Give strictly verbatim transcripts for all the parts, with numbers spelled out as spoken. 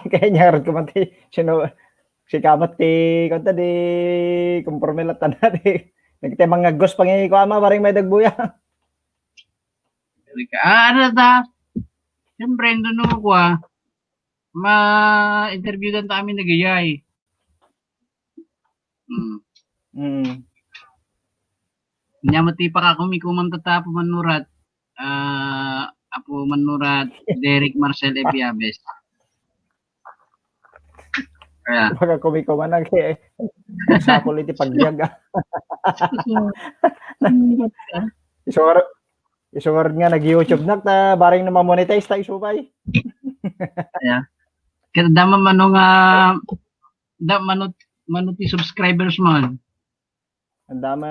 Kaya niya ko man ti, sino, si Kabat ti, kanta di, kumporme latta na di. Nagte mangaggos pangi ko ama, bareng may dagbuya. Ah, ano ta? Siyempre, hindi no ko ah. Ma-interview dan ta amin nagayay. Hmm. Mm. Nya mati pa ka kumikuman tata Apo Manurat. Ah, Apo Manurat, Derek Marcel Epiabes. Kaya. Baka kumikuman ang eh. Sapol iti pagbiag, ah. Isor, isor nga nag-YouTube nak ta bareng na ma-monetize ta isubay. Kaya. Kaya dama mano nga da mano, mano ti subscribers man. Ang dama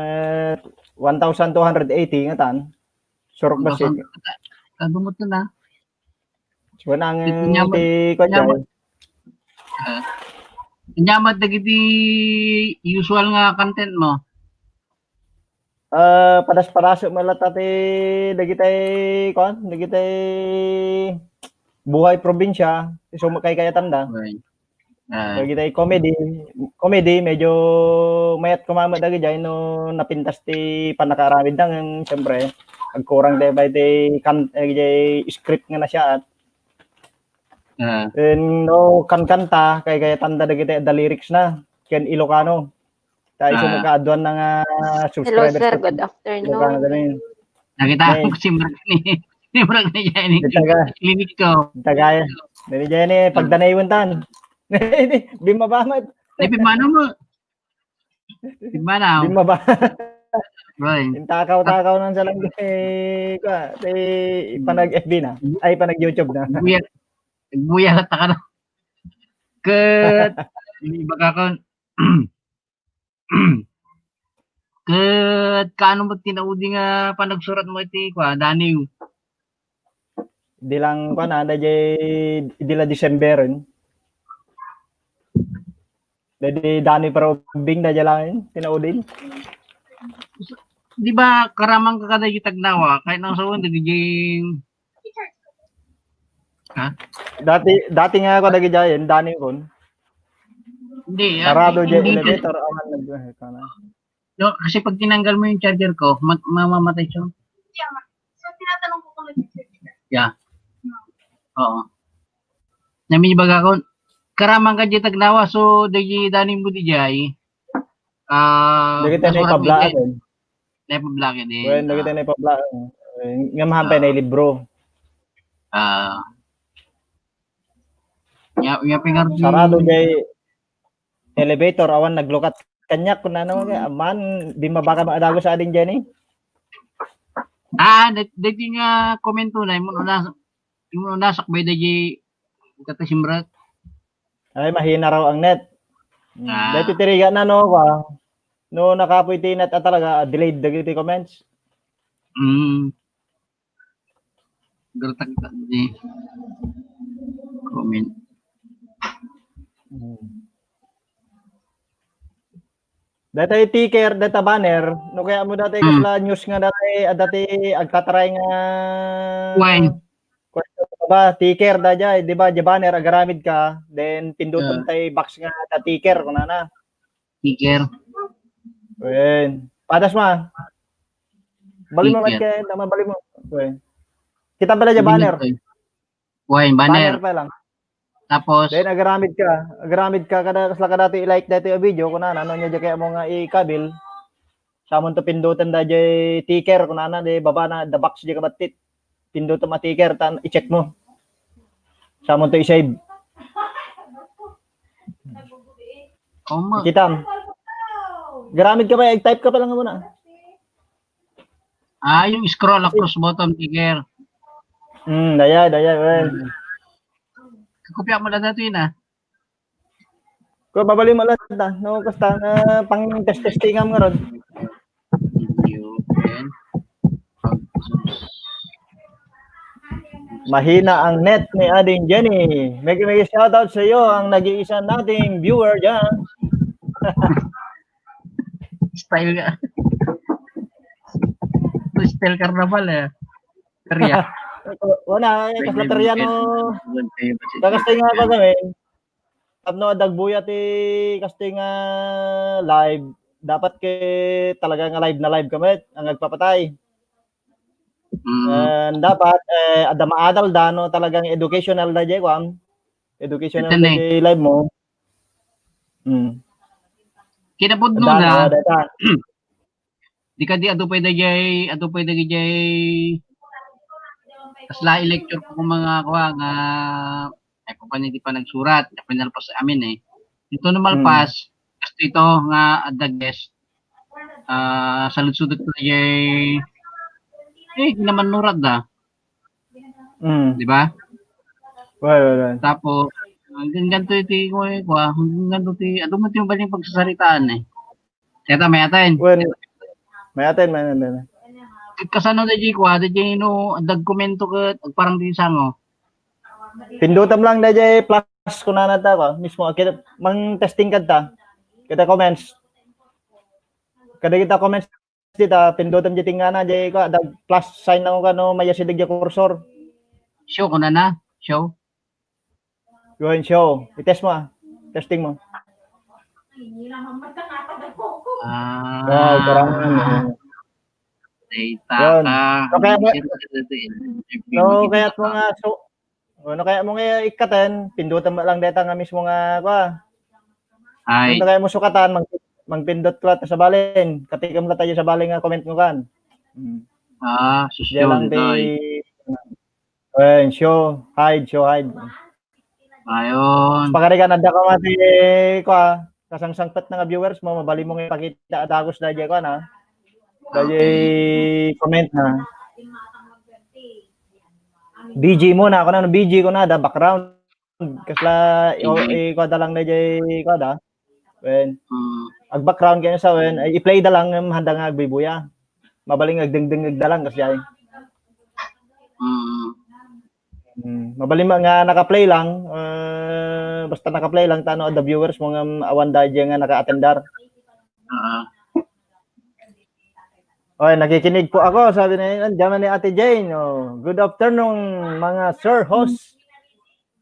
one thousand two hundred eighty nga tan. Surok ba siya? Kadumot na. Siya nang Ito niya, ti kanya. Ah. Nya met dagiti usual nga content mo? Ah, padas-padas met latta ti dagiti, kuan, dagiti buhay probinsya, isu met kaykayatanda. Okay. Ah. Dagiti comedy, comedy, medyo mayat koma met dagiti no napintas ti pannakaaramidda ngem siyempre, agkurang ti pay ti kan-, eh, script nga nasiaat. Ah. Then, no, kankanta, kaykayatanda dagiti adda lyrics na, ken Ilocano. Ta isu Ah. met kaaduan na nga Hello, subscribers sir. Good afternoon. Ilocano ganin. Nakita Hey. Mo si Mark ni, ni Mark ni Jenny. Dita ka. Klinik ko. Dita ka. Dani Jenny, pagdanay mo tan. Bimaba mo. Di bimano mo. Bimana. Bimaba. Roy. Intakaw-takaw nang salang di, kwa, di panag F B na. Ay, panag YouTube na. Buya. Buya ka na. Ket, ibaga ko, Ket kaano met ti naudi nga panagsurat mo iti kua, Daniw? Di lang kua na, dayjay, di la Decemberen. Daydi Daniw Parubing, dayjay lang, eh, ti naudi. Di ba, karamang ka kadayjay tagnawa, kahit nang sawan, dayjay Ha? Dati, dati nga ako nagidyayen, dani kon. Hindi, ah, Sarado hindi dyan, hindi elevator, awan nag-, kana. No, kasi pag tinanggal mo yung charger ko, mat-, mamamatay siya. So, tinatanong ko kung nag-charge ka. Yeah. Oo. Nami baga ko, karamang ka dyan tagnawa, so, dagi dani mo di jay. Ah, Dagiti mas naipablaakan. Naipablaakan din. Well, dagiti naipablaakan. Eh, nga mahampay na libro. Ah. Nya, nya pingar- Sarado jay elevator, awan naglukat kaniak, kun ano, man, di mabaka maadago sa ading Jenny. Ah, dagiti nga komento na, imo na, imo na sakbay dagiti katasimrak. Ay, mahina raw ang net. Hmm, Ah. Dati tiriga na, no, ba? No, nakapoy ti net at talaga, ah, delayed dagiti comments. Mm. Gertak ta di comment. Hmm. Dati ticker, data banner, no kaya mo dati Hmm. kasla news nga dati, ah, dati agtataray nga Why? Question ba, ticker da jay, di ba, jay banner, agaramid ka, then pinduton Ah. tay box nga ta ticker, kunana. Ticker. Wen. Padas ma. Bali mo, Ticker. Mat, kay, tama, bali mo. Wen. Kita pala jay Hindi banner. mo, eh. Why, banner. Banner pa lang. Tapos? Then, agaramid ka. Agaramid ka, kada, kasla ka dati i-like dati a video, kunana, no, nya jay kaya mo nga ikabil. Samon to pindutan da jay ticker, kunana, di baba na, the box jay kabatit. Pindutan mo ticker, tan, i-check mo. Samon to i-save. Oma. Kitam. Garamid ka pa, i-type ka pa lang muna. Ah, yung scroll across button, ticker. Hmm, daya, daya, well. Hmm. Kopya mo lang dati yun, ah. Ko, babali mo lang da. No, basta nga pang test-testingam nga ron. Video, then, Mahina ang net ni Ading Jenny. Mega, mega shoutout sa iyo, ang nag-iisa nating viewer dyan. Style nga. Ito style carnival, eh. Korea. Wala, eh, kasla Teriano. Kakastoy nga pagamin. Tapno adda agbuya ti kastoy nga live, dapat ket talaga nga live na live ka met, ang agpapatay. Mm. And dapat, eh, adda maadal da, no, talagang educational da, jay, kuan. Educational da, jay live mo. Mm. Kinapudno na. Di kadi adu pay dayjay, adu pay dayjay kasla i-lecture ko nga kua nga, ay, papan di pa nagsurat, ay, pinalpas amin, eh. Ito na malpas, kastoy ito nga adda guest, ah, saludsodek dayjay, eh, naman nurat da. Mm. Di ba? Well, well, well. Tapos, hanggang ganito iti, kua, hanggang ganito ti, adu man ti mabaling pagsasaritaan, eh. Kaya may atin. Well, may atin, may atin. Kasano da di kua, da di no, dagkomento ket, agparang di sango. Pindutam lang da di plus kunana ta, kua, mismo, kita, mang testing kadta. Kita comments. Kada kita comments dita, pindutam di tingana, di kua, dag plus sign lang kano, mayasideg di cursor. Show kunana, show. Go and show. I-test mo, ah. Testing mo. Ah. Wow, parang ano. Data ka. No, kaya mo, no, kaya mo nga, so, no, kaya mo nga ikkaten, pindutan mo lang data nga mismo nga, kua. Ay. No, kaya mo sukatan, mag-, magpindot ka sa balin. Katigam ka tayo sa balin nga comment mo kan. Hmm. Ah, susyo lang, di. Ayan, show, hide, show, hide. Ayon. Pakarigan, adda ka mati, kua, kasangsangpet na nga viewers mo, mabali mo nga ipakita a dagos dayjay kua na. Dayjay comment na. B G mo na, ako na, B G ko na, da background. Kasla, i-, i-, kua da lang dayjay, kua da. Wen. Mm. Ag-background kayo sa wen, ay, i-play da lang, em, handa nga agbubuya. Mabaling agdengdengeg da lang, kasi ay. Mm. Mm. Mabaling nga naka-play lang, eh, basta naka-play lang, tano, the viewers mo nga awan da dyan nga naka-attendar. Oo. Oy, nakikinig po ako, sabi na yun. Diyan ni Ate Jane. Oh, good afternoon, mga sir host.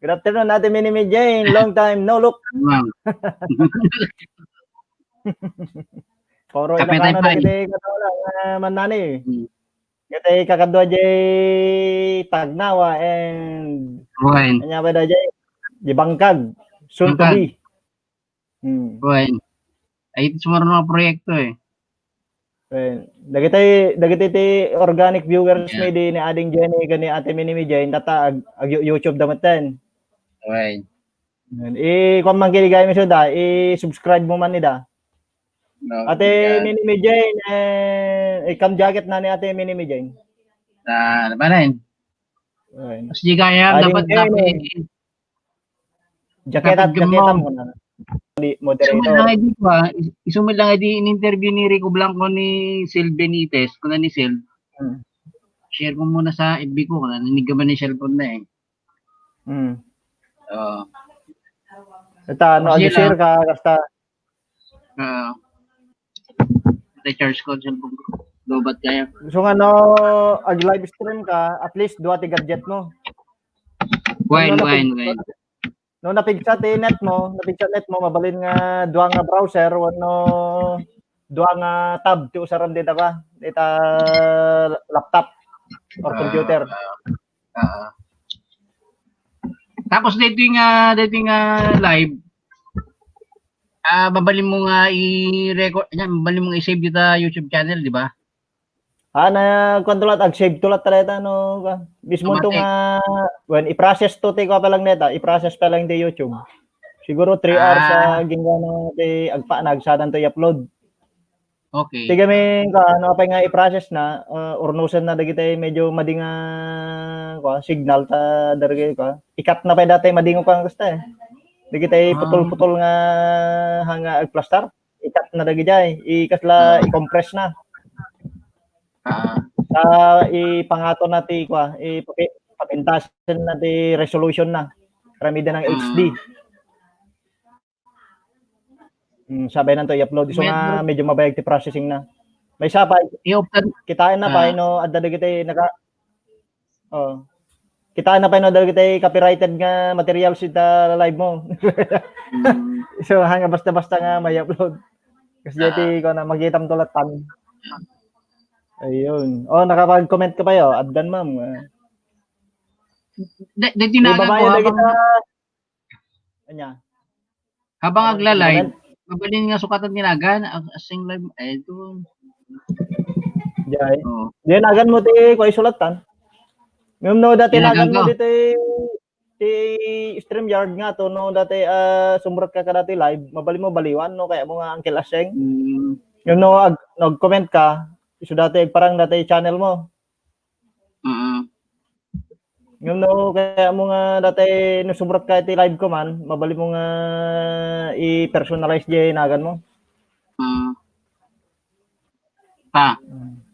Good afternoon, Ate Mini Mi Jane. Long time no look. Wow. Puro Ilocano na kita, katawa lang, ah, manani. Hmm. Kita kakadua jay Tagnawa and Anya ba da jay? Di Bangkag. Soon to be. Hmm. Wen. Ay, iti sumaruno nga proyekto, eh. Wen. Dagiti, dagiti ti organic viewers mi di ni Ading Jenny ken ni Ate Mini Mi Jane, tata ag-, ag-, YouTube da metten. Wen. Wen. I-, kuan man kini gayam isuda, i-subscribe mo man ida. No, Ate Mini Mi Jane, eh, ikam jacket na ni Ate Mini Mi Jane. Ah, ano ba rin? Wen. Mas di kaya, Ading dapat, Jenny. Dapat Jacket at jacket mo na. Di, moderator. Isu lang idi ko, ah. Is-, isu lang idi in-interview ni Rico Blanco ni Sil Benitez, kuna ni Sil. Hmm. Share ko muna sa F B ko, kuna ninigaman ni cellphone na eh. Hmm. Oo. Ita, no, ag-share ka, basta. Oo. Recharge ko sa cellphone ko. Lobat kaya. So nga, no, ag-live stream ka, at least dua ti gadget mo. Wine, wine, wine. No, napigsa ti net mo, napigsa net mo, mabalin nga dua nga browser, wenno dua nga tab ti usaram dita ba? Dita laptop or computer. Ah, ah. Tapos dito nga, dito nga live, ah, mabalin mo nga i-record, yan, mabalin mo nga i-save dita YouTube channel, di ba? Ah, na, kuwan to lahat, ag-save to lahat talaga, no, ka. Mismo to nga, when i-process to, ti, kuwan pa lang neta, i-process pa lang ti YouTube. Siguro three hours sa ginggana ti agpa, nagsadan to i-upload. Okay. Ti kami, ka, ano, apay nga i-process na, uh, urnusen na dagiti medyo madi nga, kuwan, signal ta, dargi, kuwan. I-cut na pa dati, madi nga, kuwan, gusto eh. Dagiti putol-putol nga, hanga agplastar. I-cut na dagijay, i-, kasla, i-compress na. Ah. Sa ipangato na ti, kwa, ipaki-, papintasen na ti resolution na. Karamidan ng H D. Mm, sabay na to i-upload. So nga, medyo mabayag ti processing na. May isa pa, kitain na pa, no, adda dagiti naka-, oh. Kita na pay no dagiti copyrighted nga materials ita live mo. So, hanga basta-basta nga may upload. Kasi ah, iti ko na magitam tulatan. Ayun. Oh, nakapag-comment ka pa yo. Addan, ma'am. Dagiti nagan ko habang... Anya? Habang agla-live, mabalin nga sukatan ti nagan, ag-, asing live, ay, ito. Jay. Oh. Diyan nagan mo ti kuha isulatan. Ngem no dati nagan mo dito ti StreamYard nga to, no dati uh, sumurat ka ka dati live, mabalin mo baliwan, no? Kaya mo nga Uncle Aseng. Mm. Ngem no ag-, nag-comment ka, isu dati parang dati channel mo. Mm. Ngem no kaya mo nga dati no sumurat ka iti live ko man, mabalin mo nga i-personalize di nagan mo. Mm. Pa. Mm.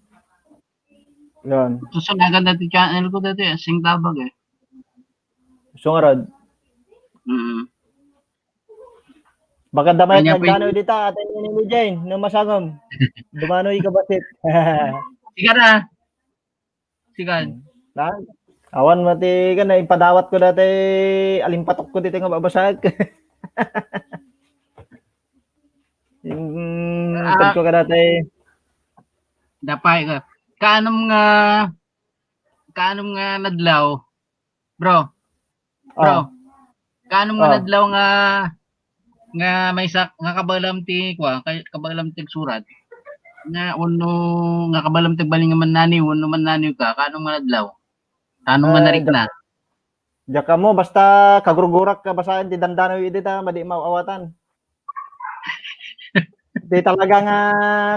Yan. Susunagan dati channel ko dati, sing tabag eh. Sungarad. Mm. Baka damay nagdano dita, ate ni Jane, no masangam. Dumano ika basit. Sige na. Sigan. Hmm. Na, awan mati ka na ipadawat ko dati alimpatok ko dito nga babasag. Yung ah, ko ka dati. Dapay ka. Kaanam nga kaanam nga nadlaw, bro. Bro. Oh. Kaanam nga oh. Nadlaw nga nga maysa nga kabaelam ti kua, kabaelam ti agsurat. Nga wenno nga kabaelam ti agbalin nga mannaniw, wenno mannaniw ka, kaano nga adlaw? Kaano nga eh, narikna? Diak ammo, basta kagurgurak ka basaen ti dandanaw idi ta, madi maawatan. Di talaga nga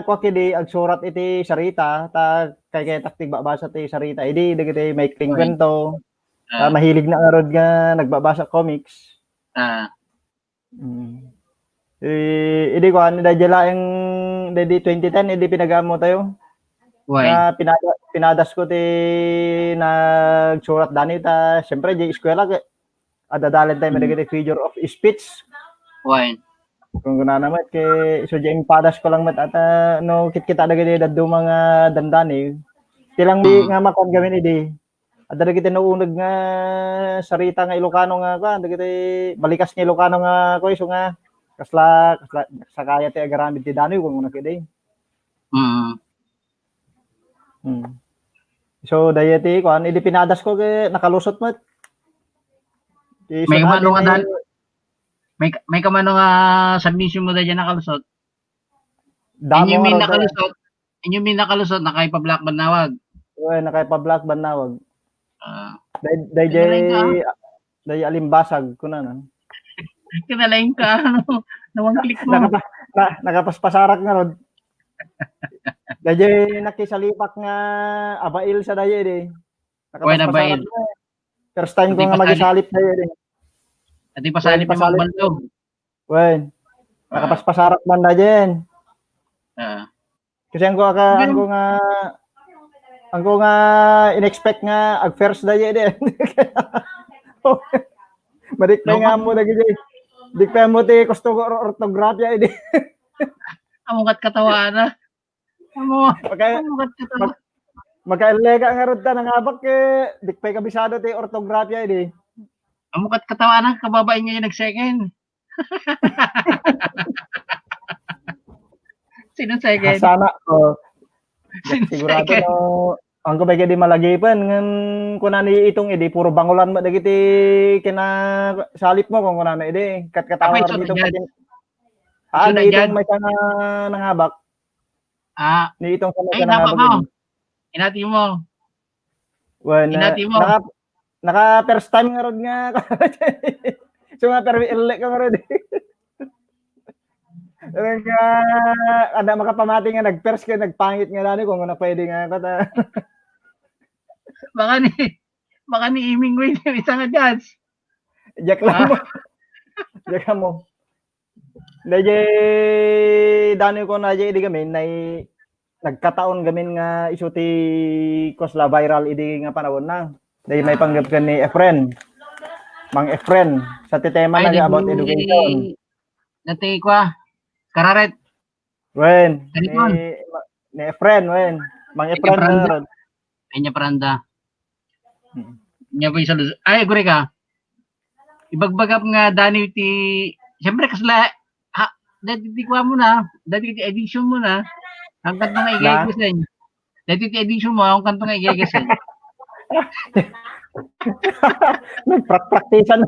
kua kidi agsurat iti sarita, ta kay kay taktig babasa ti sarita. Idi dagiti may kwento. Ah. Ah, mahilig na ngarud nga nagbabasa comics. Ah. Mm. Eh, idi kuan, daydi laeng, daydi twenty ten, idi pinagaammo tayo. Why? Na pinada, pinadas ko ti nagsurat dani ta, siyempre, di eskwela, adadalen tayo mm. Dagiti figure of speech. Why? Kung kunana met, kay, so, di impadas ko lang met, ata, no, kitkita dagiti dadduma nga dandani. Ti lang di mm. Nga makuan gamin idi. Adda dagiti nauneg nga sarita nga Ilocano nga kuan, dagiti balikas nga Ilocano nga kuan, isu nga kasla, kasla sakaya ti agaramid ti danoy, kun kunana kadi. Mm. Hmm. So, dayta ti kuan, idi pinadas ko ket nakalusot met. May kumano nga dan, may, may kumano nga submission mo dayta nakalusot? Damo. Inyo min nakalusot, inyo min nakalusot, nakaipa-block bannawag. Uy, nakaipa-block bannawag. Ah. Day, day, day, day alimbasag, kunana. Kinalain ka, ano? Nawang click mo. Nakapa, na, nakapaspasarak nga, Rod. Day, day, nakisalipak nga abail sa daye, di. Nakapaspasarak nga. First time ko nga magisalip daye, di. Adi pasalip ni Mang Baldo. Wen. Ah. Nakapaspasarak man da dyan. Ah. Kasi anggo aka, anggo nga, anggo nga in-expect nga ag-first da dyan, eh. Madikpay nga mo dagiti. Dikpay mo ti gusto ko or-, ortografya, eh, di. Amo kat katawana. Amo, maka-, amo kat katawa. Mag-, makaellega nga rod ta nangabak, eh, dikpay kabisado ti ortografya, eh, di. Amo kat katawana, kababain nga yung nag-second. Sino second? Sana, oh. Sino sigurado second? No, ang ko ba di malagipan, ngan kuna ni Itong, idi, puro bangulan mo, dagiti kinasalip mo, kung kuna na, idi, kat-, katawa. Apay, dito, so, ah, ni Itong may sana nangabak. Ah. Ni Itong sana nangabak. Inati mo. Well, inati mo. Naka-, naka first time nga rod nga. So nga, pero ilek ka nga rod. Nga, ada makapamati nga nag-first ka, nagpangit nga dani kung ano pwede nga kata. Baka ni, baka ni Iming Win, isa nga judge. Jack lang mo. Jack mo. Dayjay, danoy ko na jay idi gamin, nay-, nagkataon gamin nga isu ti kasla viral idi nga panahon na. Dayjay maipanggep ken ni Efren. Mang Efren, sa ti tema na about education. Dati ko, ah, kararet. Wen, ni, ni Efren, wen. Mang Efren, Efren. Peña Pranda. Hmm. Nya ba sa Luzon? Ay, agree ka. Ibagbagam nga Dani ti, siyempre, kasla, ha, dati ti kuha mo na, dati ti edition mo na, ang kanto nga Na? igagasan. Dati ti edition mo, ang kanto nga igagasan. Nagpraktisan.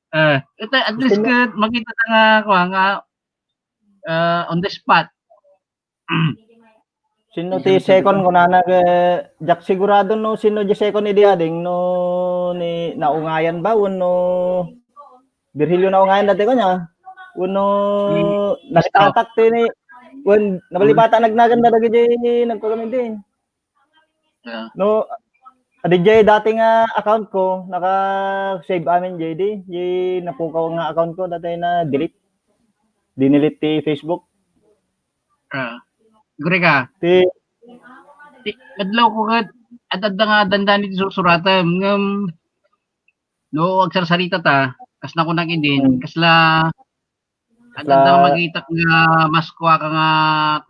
Ah, ito, at least, Sino? Ka, makita ta nga, kuha nga, ah, on the spot. Sino ti second ko na nag, eh, Jack, sigurado no sino di second idi ading no ni Naungayan ba wenno Virgilio Naungayan dati ko niya? Wenno Hmm. nalipatan ti ni, wen, nabalibata nagnagan na dagiti nagkuha kami din. Ah. No, adi jay dati nga account ko, naka-save amin jay di, di napukaw nga account ko, dati na delete. Dinilit ti Facebook. Ah. Agree ka? Ti Ti, adlaw ko ket, at adda nga dandani ti sursuratem, ngem, no, agsarsarita ta, kas nakunak idin, Hmm. kasla, at Kasla adda nga makita nga mas kua ka nga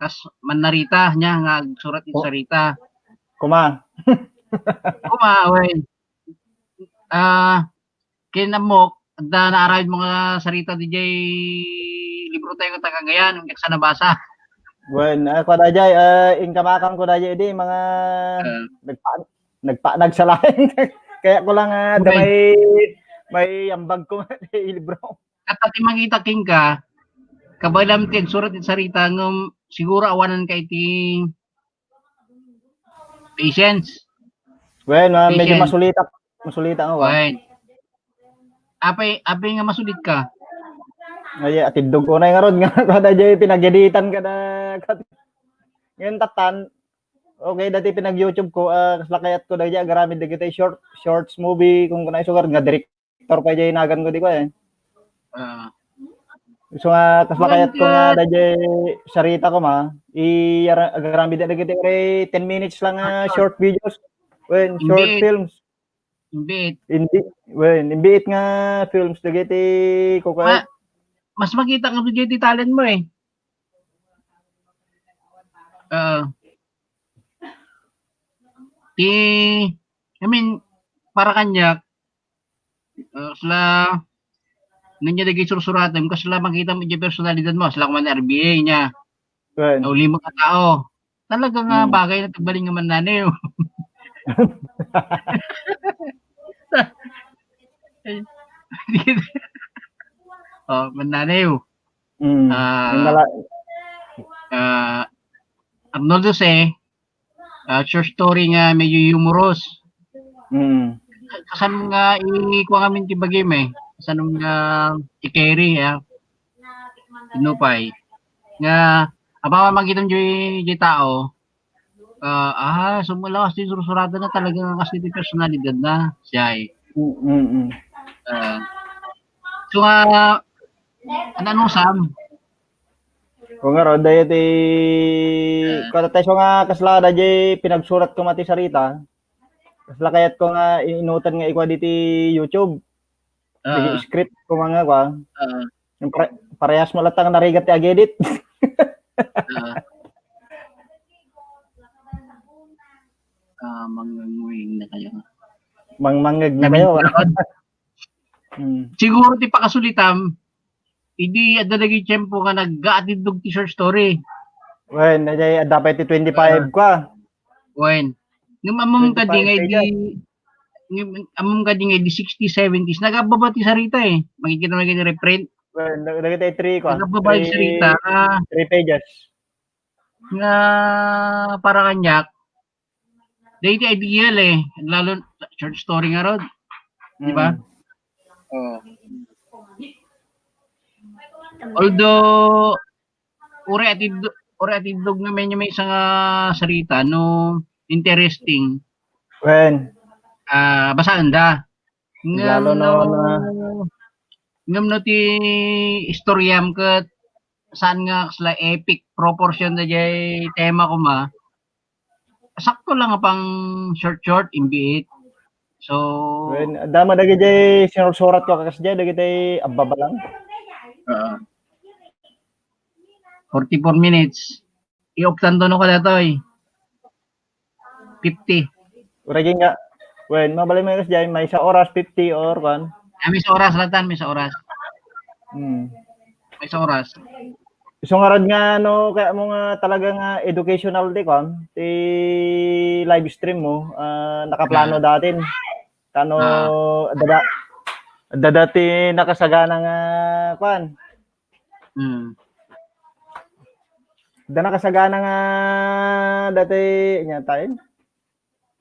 kas mannarita niya nga agsurat iti Oh. sarita. Kuma. Kuma, wen. Ah, ken ammok, adda naaramid mo nga sarita diay libro tayo nga taga Cagayan, nga sa nabasa. Wen, ah, kuan dayjay, ah, inkamakam ko dayjay idi, mga Ah. nagpa-, nagpa-, nagsalain. Kaya ko lang, ah, da Wen. may, may ambag ko nga libro. At ati mangita kenka, kabaelam ti agsurat ti sarita, ngem siguro awanan ka iti patience. Wen, ah, medyo Patience. masulita, masulita nga, wa. Wen. Apay, apay nga masulit ka? Ay, atiddog ko na nga rod nga, kada jay pinag-editan kada, kada. Ngayon, tatan, okay, dati pinag-YouTube ko, ah, kasla kayat ko, dati agaramid dagiti short, shorts movie, kung kunay sugar, nga director pa jay nagan ko, di ko eh. Ah. So nga, kasla Wen kayat ko nga, ka- dati sarita ko ma, i-, ara-, agaramid dagiti, eh, ten minutes lang nga Ah, short. short videos. Wen, short Hindi. films. Imbit. Hindi, wen, imbiit nga films dagiti kukuan. Ma-, mas makita nga dagiti talent mo eh. Ah. Ti, I mean, para kaniak, ah, sila, nanya dagiti sursuratem, kasla makita mo iti personalidad mo, sila kuman R B A niya. Wen. Nauli mo ka tao. Talaga nga Hmm. bagay na tagbalin nga mannaniw. Oh, mannaniw. Hmm. Ah, Yung nala- ah, Arnoldo say, ah, short story nga medyo humorous. Hmm. Kasan nga ikuha ngamin ti bagim eh. Kasan nga i-carry, ah. Tinupay. Nga, apaman makita mo di, di tao, ah, ah, sumulawas ti sursurada na talaga nga kasi ti personalidad na, siya eh. Mm, mm, mm. Ah. So nga, ano, ano, Sam? Kung nga ron, dahil ti, Ah. kada tayo nga kasla, dahil pinagsurat ko mati sarita, kasla kayat ko nga inutan nga ikuha diti YouTube. Ah. Dagiti script ko mga kwa. Ah. Yung pare-, parehas mo lang tang narigat ti agedit. Ah. Ah, manganguing na kayo. Mangmangag na Namin kayo. karon. Hmm. Siguro ti pakasulitam, idi adda dagiti tiempo nga naggaatindog ti short story. Wen, adda pay ti twenty-five Ah. kwa. Wen. Ngem ammom kadi nga idi, twenty-five pages. Ngem ammom kadi nga idi sixties, seventies, nagabbaba ti sarita eh. Makikita mo lagi ti reprint. Wen, dag-, dagiti three kwa. Nagabbaba ti Three, sarita, ah. three pages. Nga para kaniak, dagiti ideal eh. Lalo, short story nga rod. Di ba? Mm. Oh. Although, uri atiddog, uri atiddog nga medyo may isang, ah, sarita, no, interesting. Wen. Ah, basaan da. Ngem Lalo no, no, na ngem no ti istoryam ket saan nga kasla epic proportion dayjay tema koma. Sakto lang nga pang short-short, imbiit. So, Wen, dama dagiti sinursurat ko, kakas diay, dagiti abbaba lang. Oo. Forty-four minutes. Ioktan to no kadatoy. Fifty. Uraging nga, Wen, mabalin met kasdiay, maysa oras, fifty or kuan. Ah, maysa oras latta, maysa oras. Hmm. Maysa oras. Isu ngarud nga, no, kayatmo nga talaga nga educational ti kuan, ti live stream mo, ah, nakaplano Ah. datin. Kano, Ah. dada, dada ti nakasagana nga kuan. Hmm. Da nakasagana nga dati, nya tayo.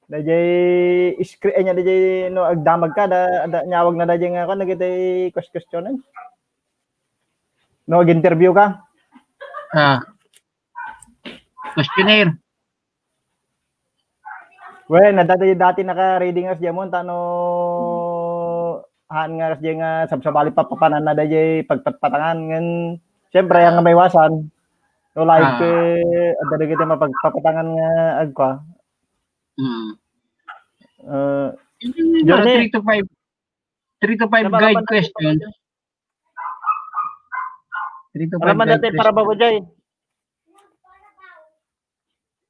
Dayjay screen, eh, nya dayjay no agdamag ka, da, da, nyawag na dayjay nga kuan, dagiti quest-, questionan. No, ag-interview ka? Ah. Questionnaire. Well, na dati, dati naka-ready nga kasdiay mo, tano, haan nga kasdiay nga sabsabali papapanan na dayjay pagpatpatangan, ngan, siyempre, ang maiwasan, no, live Ah. ke, adda dagiti mapagpapatangan nga agkua. Hmm. Uh, Ano, three to five, three to five guide questions. Three to five Alam mo guide dati questions. Para bago jay.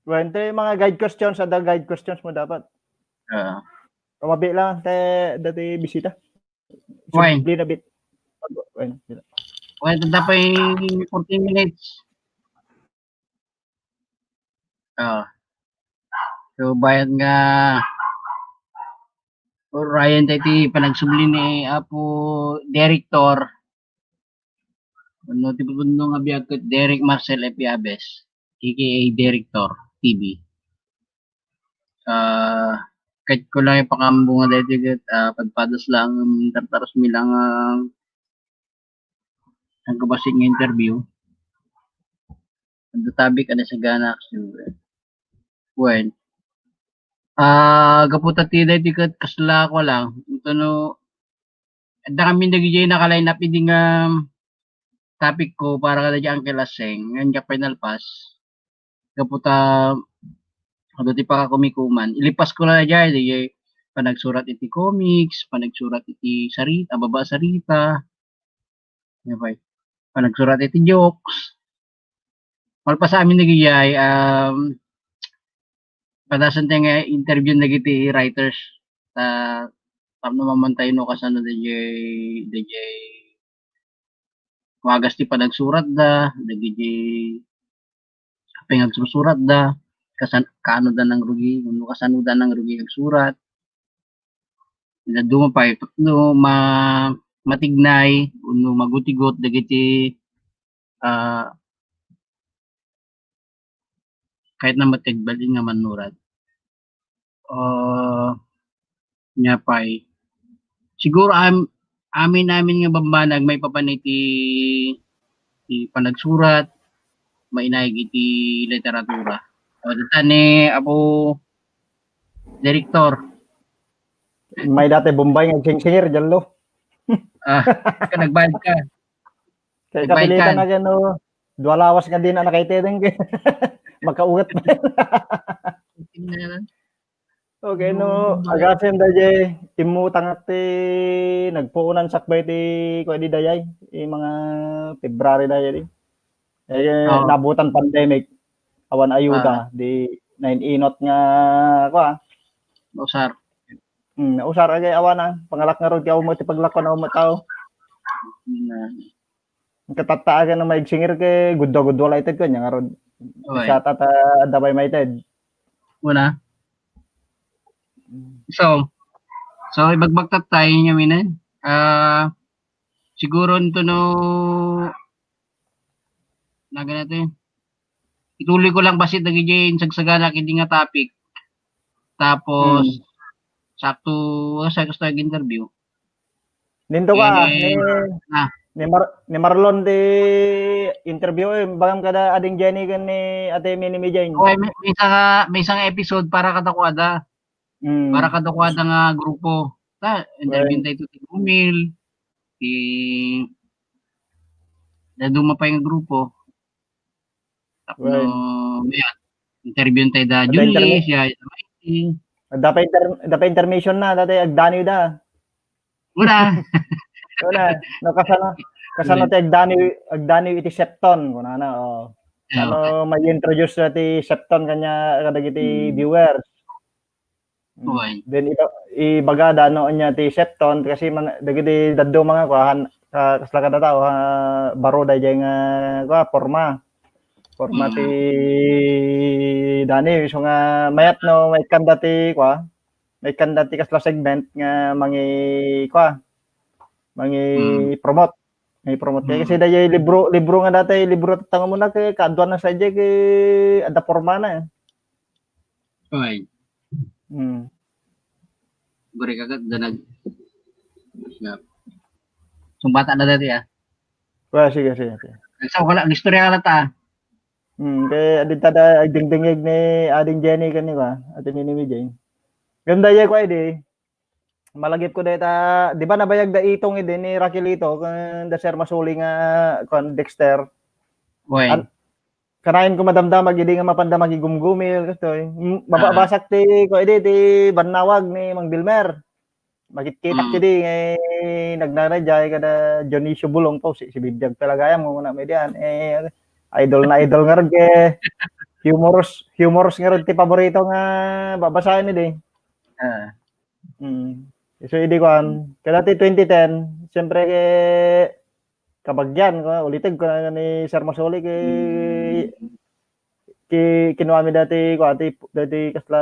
Well, ito yung mga guide questions, ada guide questions mo dapat. Ah. Kamabi lang, te, dati bisita. Why? Simple na bit. Well, Well, ito pa yung fourteen minutes. Ah. So, bayat nga Ryan, tayo ti panagsubli ni Apo Director. Ano ti pupunno nga biag ket Derek Marcel Epiabes, A K A Director T V. Ah, ket ko lang ipakambo nga daytoy ket, ah, pagpadas lang, tartaros mi lang, ah, ang kabasik nga interview. Ang topic, ano, sagana, siyempre. Well, ah, gapu ta ti daytoy ket kasla ko lang, ito no, adda kami dagiti naka-line up idi nga topic ko para kada di Uncle Aseng, nga final pass. Gapu ta, ano ti pakakumikuman, ilipas ko na dayjay, di panagsurat iti comics, panagsurat iti sarita, baba sarita, Nga pay, panagsurat iti jokes. Malpas amin dagijay, um, padasan tayo nga interview dagiti writers. Ta, tapno mamantay no kasano dayjay, dayjay wagas ti panagsurat da, dagiti apay nga agsursurat da, kasan-, kaano da nangrugi, wenno kasano da nangrugi agsurat. Ina duma pay, no ma-, matignay, wenno magutigot dagiti, ah, kahit na matigbal nga mannurat. Ah, nya pay. Siguro am-, amin-amin nga bambanag maipapan iti, iti panagsurat, mainayag iti literatura. O, dita ni Apo Director. May dati Bombay nga agsingsingir, Jallo. Ah, ka nagbayad ka. Kaya Nagbayad kapilitan ka. Na yan, no? Dua lawas nga di na nakaitedeng. Makaugat na. Okay, no, agasen dayjay, immutang ti nagpuunan sakbay ti, kuwa di dayjay, i mga February dayjay di. Eh, Oo. Nabutan pandemic, awan ayuda, di nain-inot nga, kuwa. Usar. Hmm, usar, agay, awan na, pangalak nga rod, ti awan mo ti paglakwan, awan mo tao. Na, Ang katattaagan na maigsingir ke, gudwa-gudwa la ited ko, nya nga rod. Okay. Sa tata, adda pay maited. Una. So, so, ibagbagtat tayo niya, minen. Ah, siguro ito no, naga natin. Ituloy ko lang basit dagiti insagsagana iti nga topic. Tapos, Hmm. sakto, sa gusto interview. Ninto ka, Eh, ni, ah. ni, Mar-, ni Marlon di interview, eh, bagam kada ading Jenny kan ni Ate Mini Mijay. Okay, may, may isang, may isang episode para kadakwada. Mm. Para kadakwada nga grupo. Ta, interview Well. Tayo ti Romil, ti, na duma pa yung grupo. Tapno, Well. Yeah. Interview tayo da Ada Julie, intermi-, siya, Mikey. Dapat inter-, dapat intermission na, dati agdaniw da. Wala. Wala. No, kasano, kasano Wala. Ti agdaniw, agdaniw iti Septon, kunana, oh. Yeah, Ano, may introduce na ti Septon kanya, kadagiti Hmm. viewers. Mm. Then iba-, ibagada no ania ti septon kasi man, dagiti dadduma nga kuan, ah, kasla kada tao, ah, baro daydiay nga kuan, porma. Porma ti Dani, isu nga mayat no maikkanda ti kuan, maikkanda ti kasla segment nga mangi-, kuan, mangi-promote. Mangi-promote. Kaya kasi daydiay libro, libro nga dati, libro tattangam na kay kaaduan na sa daydiay kay adda porma na. Oy. Hmm. Bari ka kat danag. Sumbata na dati, ah. Well, sige, sige, sige. Sa wala, istorya ka ta. Hmm, kay adin tada agdingdingig ni Ading Jenny kani ba? Ate Mini Mijay. Ganda iya ko ay di. Malagip ko dayta, di ba nabayag da Itong idi ni Raquelito, kan da Sir Masuli nga, kuan, Dexter? Oy. An-, kanayon ko madamdamag, idi nga mapanda makigumgumil, kastoy. Mm, mababasak ti, kuan, idi, ti bannawag ni Mang Bilmer. Makitkitak idi, eh, nagnanay, jay kada Dionisio Bulong to, si, si Bibiag talaga yan, muna may diyan. Eh, idol na idol nga rin, eh, humorous, humorous nga rin ti paborito nga babasahin idi. Ah. Mm. So, idi kuan, kada ti twenty ten, siyempre, ke, kabagyan, ko, ulitig ko na ni Sir Masoli, ke, ki-, kinuha mi dati, kuan, ti, dati kasla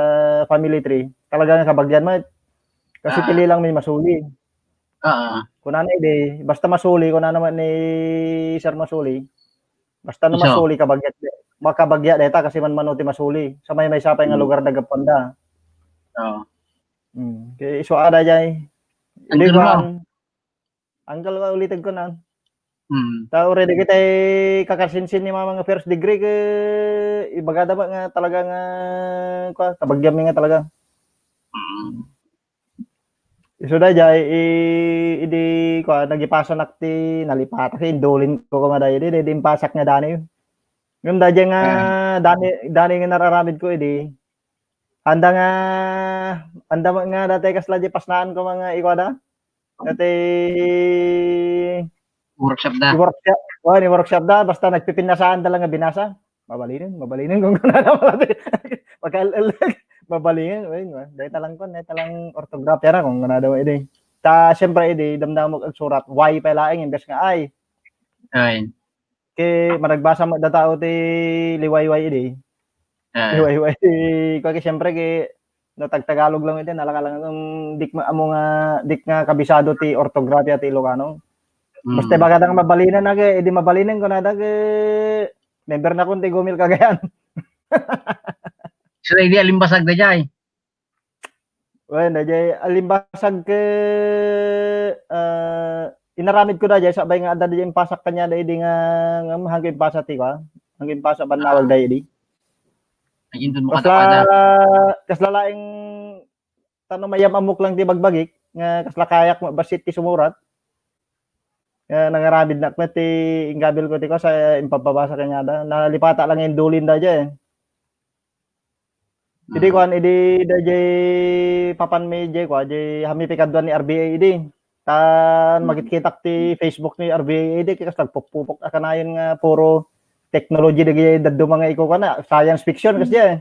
family tree. Talaga nga kabagyan mo, kasi pili lang mi masuli. Ah. Kunana idi, basta masuli, kunana man ni Sir Masuli. Basta no masuli, kabagya, makabagya deta kasi man mano ti masuli. Sa may, may sapay nga lugar da gapuanda. Oo. Hmm. Kay isu ada jay. Hindi ko ang uncle ko, ulitin ko na. Hmm. Tao ready kita kakasinsin ni mama nga first degree ke ibagada ba nga talaga nga, kwa, kabagyam nga talaga. Hmm. Isu dayjay, i-, idi, kwa, nagipasanak ti nalipatak, indulin ko koma daydi, di, di impasak nga dani. Ngem dayjay nga dani, dani nga nararamid ko idi. Anda nga, anda nga dati kasla di pasnaan ko mga ikwada. Dati workshop da. Workshop, oh, ni workshop da, basta nagpipinnasaan da lang nga binasa. Mabalinen, mabalinen kung kunana pala. Pagka-, mabalinen, ayun, ah. Dahil talang kun, dahil talang ortografya na kung kunana daw, idi. Ta, siyempre, idi, damdam mo agsurat, Y pa laing, imbes nga I. Ay. Kay managbasa mo da tao ti liwayway, idi. Ah. Liwayway, kaya siyempre, kay, no, tagtagalog lang iti, nalakalang, um, dik ma-, amo nga, dik nga kabisado ti ortografya ti Ilocano. Mm. Basta baga nga mabalinen na, kay, idi mabalinen ko na, da, kay, member na kun ti Gumil Cagayan. Sila idi alimbasag da jay. Wen, da jay alimbasag ke, ah, inaramid ko da jay, sabay nga adda da jay impasak kanya da idi nga, nga hangko impasa ti, kwa? Hangko impasa bannawag da idi. Ay, indun mo kasla, kasla laing tano mayam-amok lang ti bagbagik, nga kasla kayak mabassit ti sumurat. Nga nangaramid nak met ti inggabil ko ti ko sa impapabasa kanya da. Nalipata lang indulin da jay. Idi kuan, idi da jay papan mi jay kua, jay hami pikaduan ni R B A idi. Tan makitkitak ti Facebook ni R B A idi, kay kas nagpupupok a kanayon nga puro technology dagiti dadduma nga ikukuana, science fiction, kas jay.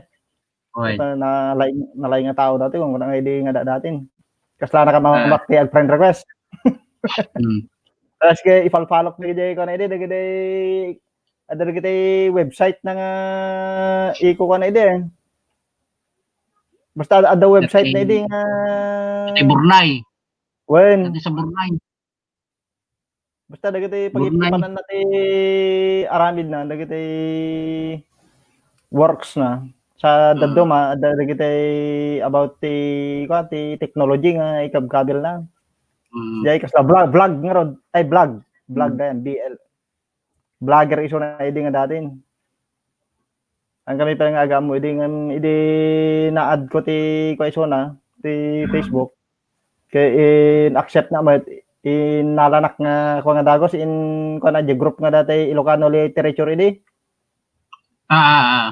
Oy. Ito, nalaing, nalaing nga tao dati, kung kunana idi nga da-, datin. Kasla na ka ma-, makti ag friend request. Mm. Tapos kay ipalpalok na gidi, kuan idi, dagiti, adda dagiti website na nga ikukuana idi. Basta adda website na idi nga Burnay. Wen. Dati sa Burnay. Basta dagiti pagip-ipanan na ti aramid na, dagiti works na. Sa dadduma, da-, dagiti about ti, kwa, ti technology nga ikabkabil na. Mm. Jay kasla vlog, vlog ngarud. Ay, vlog. Vlog da yan, B L. Vlogger isu na idi nga datin. Ang kami pa nga agamo, idi nga, idi na-add ko ti, kwa, isu na, ti Facebook. Kay in-accept na met, innalanak nga, kwa, nga dagos, in, kwa, na, di group nga dati Ilocano Literature idi. Ah, ah, ah.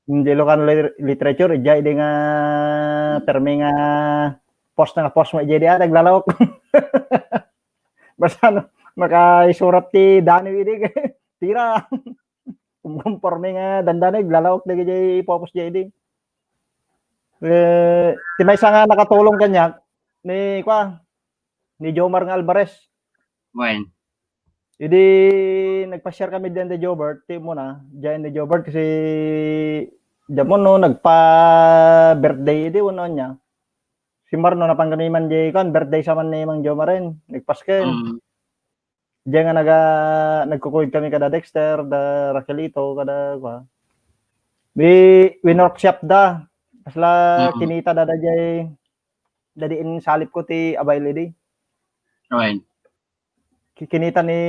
Hindi Ilocano lit-, Literature, idi, idi nga, permi nga, post na nga post mo, idi, ah, naglalawak. Basta, no, makaisurat ti Dani idi, tira. Kumkonporme nga dandani, naglalawak dagiti ipopos jay idi. Eh, ti maysa nga nakatulong kaniak, ni, kua, ni Jomar nga Alvarez. Wen. Idi nagpasiar kami diyan da Jobert, ti umuna, diyan ni Jobert kasi diyan mo, no, nagpa-birthday idi, wano niya. Si Marno, napan kami man di, kuan, birthday sa man ni Mang Jomaren, nagpasken. Mm. Diyan nga naga-, nagkukuyog kami kada Dexter, da Raquelito, kada, kua. Wi-, win-workshop da. Kasla Mm. kinita da, da jay, da di insalip ko ti abail idi. Right. Ki-, kinita ni,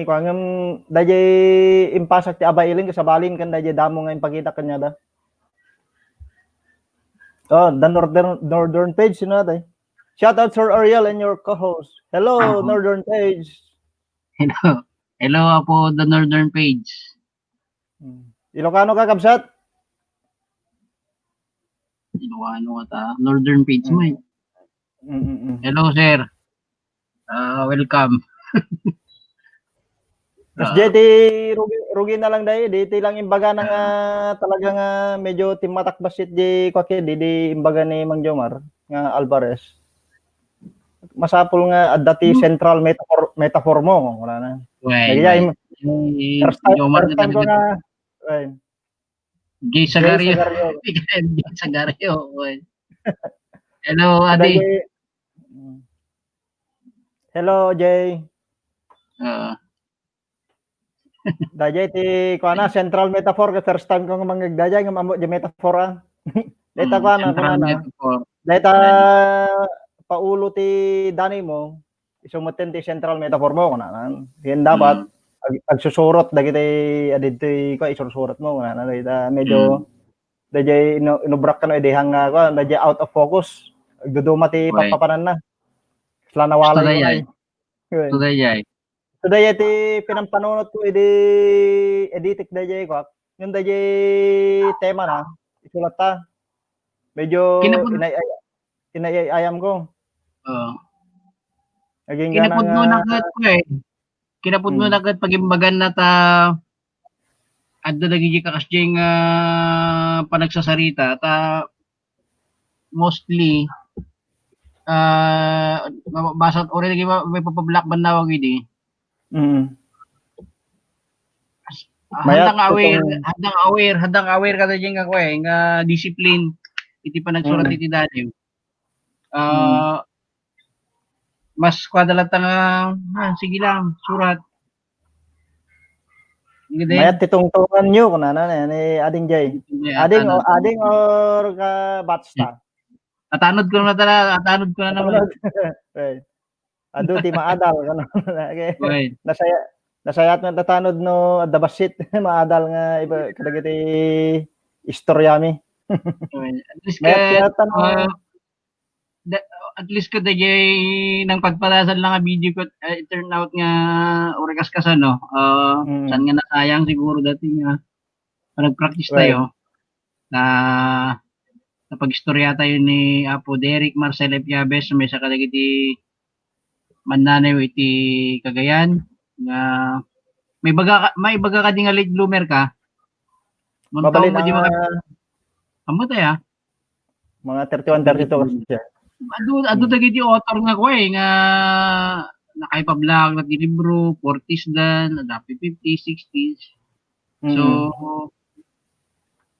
kua, ngem, da jay impasak ti abailen, kasabalin, ken da jay damo nga impakita kaniada. Oh, the Northern, Northern Page, sino natay? Shout out Sir Ariel and your co-host. Hello, Apo. Northern Page. Hello. Hello, Apo, the Northern Page. Hmm. Ilocano ka, kabsat? Ilocano ka ta. Northern Page mo, eh. Mm, mm, mm. Hello, sir. Ah, welcome. Kas Ah. J T, rugi, rugi na lang dai, di ti lang imbaga na nga Ah. talaga nga medyo timmatak bassit di, kua, di, di imbaga ni Mang Jomar nga Alvarez. Masapul nga adda ti Hmm. central metaphor, metaphor mo, wala na. Well, Kaya well. im-, Yung first time, Jomar first na time ko talaga. nga, well, Jay Jay Sagario. Sagario. Jay Sagario, well. Hello, Adi. Dagay-, mm. Hello, Jay. Ah. Dayjay ti, kuana, central metaphor, ket first time ko nga mangngeg dayjay, ngem ammo di metaphor, ah. Dayta, Mm, kuana, central kuana. metaphor. Dayta, Ayan. paulo ti danay mo, isu metten ti central metaphor mo, kuana, nan. Yan dapat, Mm. ag-, agsusurot dagiti, adidtoy, kua, isursurot mo, kuana, dayta, medyo, Mm. dayjay inu-, inubrak kano, idihang nga, kua, dayjay out of focus. Agduduma ti Right. papapananna. Sla nawala Basta yung dayjay. ay. Right. Basta dayjay. Today, iti pinampanunot ko idi editek dayjay, kuak. Ngem dayjay tema na, isulat ta. Medyo Kinapud- inay-, ay-, inay-, ayam ko. Oo. Naging Kinapudno gana na nga ket, kuya, eh. Kinapudno Hmm. na ket pagimbagan na ta adda dagiti kakasdiay nga panagsasarita ta mostly, ah, mabasa, already, may papablak bannawag idi. Mm. Ah, Mayat, haddang aware, totoo. haddang aware, haddang aware kada diay nga, kuwan, nga discipline iti panagsurat Mm. iti daniw. Ah, Mm. mas kuwan da latta nga, "Ah, sige lang, surat." Mayat ti tungtungan yo, kunana ni, ni Ading Jay. Ading, ano? Ading or ka batch ta? Atanod ko na tala, atanod ko na naman. Atanod. Right. Adu ti maadal, kano? Okay. Right. Nasaya-, nasayat nga tatanod no adda bassit, maadal nga iba, kadagiti istorya mi. Right. At least mayat ka, mayat, ano, ah, da-, at least kadagiti nangpadpadasan lang nga video ko, eh, it turn out nga uri kas-, kas-, ano, ah, Mm. saan nga nasayang siguro dati nga, ah, nag-practice Right. tayo. Na, napag-istorya tayo ni Apo Derek Marcel F. Yabes, maysa kadagiti mannanaw iti Cagayan, nga maibaga ka, maibaga kadi nga late bloomer ka? Mabalin mo di ang, mga, ah, amo tayo, ah. Mga thirty-one, thirty-two kasi siya. Adu, adu Hmm. dagiti author nga kuwa, eh, nga nakaipablak ti libro, forties dan, adda fifties, sixties. So, Hmm.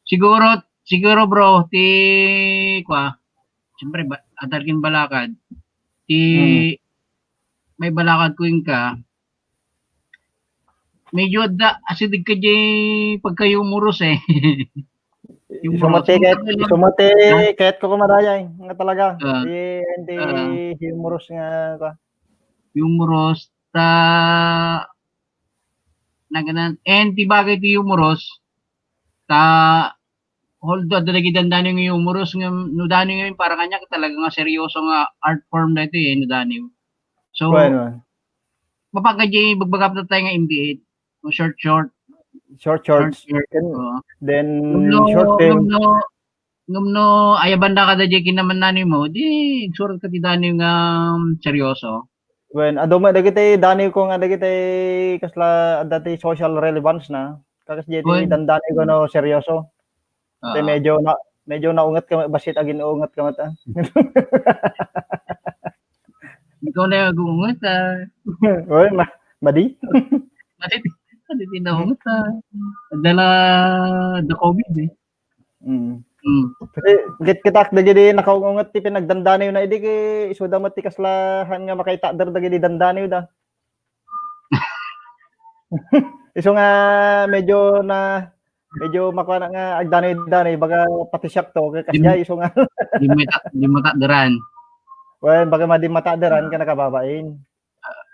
siguro, siguro, bro, ti, kuwa, siyempre, ba-, adda ken balakad. Ti, Hmm. may balakad ko inka, medyo adda, asideg ka di pagka-humorous, eh. Humorous. Isu met ti ket, isu met ti ket ko kumadayay, nga talaga. Ah. Ti, ti Ah. humorous nga, kuwa. Humorous, ta, naganan, and ti bagay ti humorous, ta, although adda dagiti dandani nga humorous, nga no daniw nga para kaniak talaga nga seryoso nga art form daytoy, eh, no daniw. So, Well, well. mapagka di bagbagapta tayo nga M B A, no, short, short. Short, short. Short, short. Then, Oo. Ngem no, short film. Ngem no, ngem no, ayaban da kada di kinamannani mo, di, agsurat ka ti daniw nga, um, seryoso. Well, adu met dagiti daniw ko nga dagiti kasla adda ti social relevance na. Kakas di Well, dandani ko no seryoso. Ti Oo. medyo na, medyo naunget ka, bassit agin-unget ka met, ah. Ikaw na yung agungot, ah. Oy, ma-, madi? Madi, madi din naunget, ah. Dala the COVID, eh. Mm. Mm. Kasi, ket kita, dagidi nakaunget ti pinagdandaniw na idi, ket isuda met ti kaslahan nga makaitakder dagidi dandaniw da. Isu nga medyo na, medyo makuana nga agdaniw-daniw, baga pati siak to, ket kasdiay, isu nga. Di mo ta-, di mo takderan. Well, baga madi matakderan ket nakababain.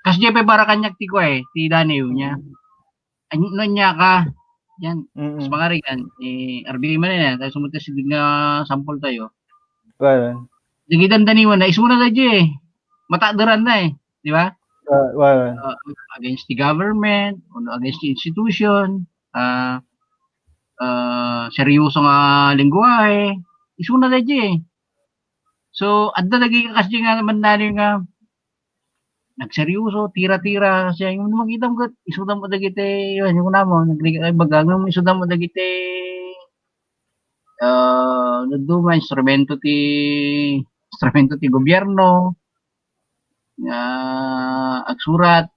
Kasdiay pay para kaniak ti kua, eh, ti daniw niya. Ay, no, niya ka, yan. Mm. Mas mangarigan, eh, R B I man yan, tayo sumuti sigud nga sample tayo. Well, Dagiti dandaniwan na, isu na daydi, eh. Matakderan na, eh. Di ba? uh, well, Uh, against the government, o against the institution, ah, ah, seryoso nga lengguwahe, isu na daydi, eh. So, adda dagiti kasdi nga naman nani nga nagseryoso, tira-tira, siya yung makita mo kat, isuda mo dagiti, yun, yung namo, nagligay baga, yung isuda mo dagiti, ah, naduma, instrumento ti, instrumento ti gobyerno, nga agsurat,